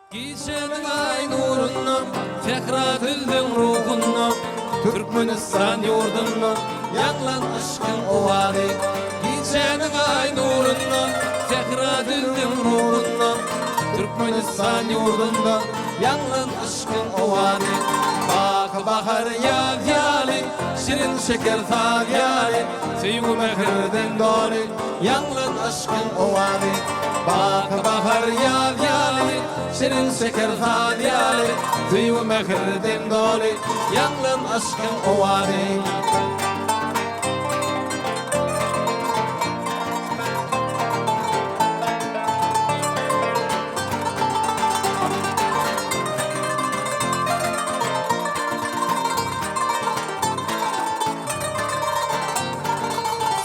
Gijäniň aý nurunda, sähra düzlüň ruhunda, Türkmenistan ýurdunda ýaňlan yşkyň owazy. Gijäniň aý nurunda, sähra düzlüň ruhunda, Türkmenistan ýurdunda ýaňlan yşkyň owazy. Baky bahar ýaz ýaly, şirin şeker saz ýaly, Söýgi mähirden doly ýaňlan yşkyň owazy. Baky bahar ýaz ýaly, şirin şeker saz ýaly, Söýgi mähirden doly ýaňlan yşkyň owazy.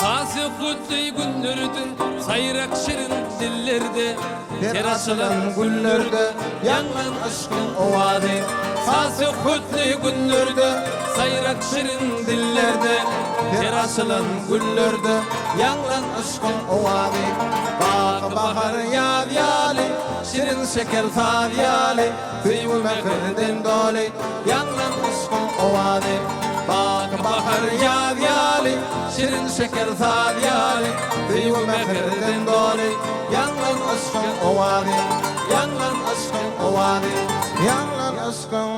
Saz söhbetli günlerde, saýrak şirin dillerde, Ter açylan güllerde ýaňlan yşkyň owazy. Saz söhbetli günlerde, saýrak şirin dillerde, Ter açylan güllerde ýaňlan yşkyň owazy. Baky bahar ýaz ýaly, şirin şeker saz ýaly, Söýgi mähirden doly ýaňlan yşkyň owazy. Baky bahar ýaz ýaly, şirin şeker saz ýaly, Söýgi mähirden doly ýaňlan yşkyň owazy. Ýaňlan yşkyň owazy. Ýaňlan yşkyň.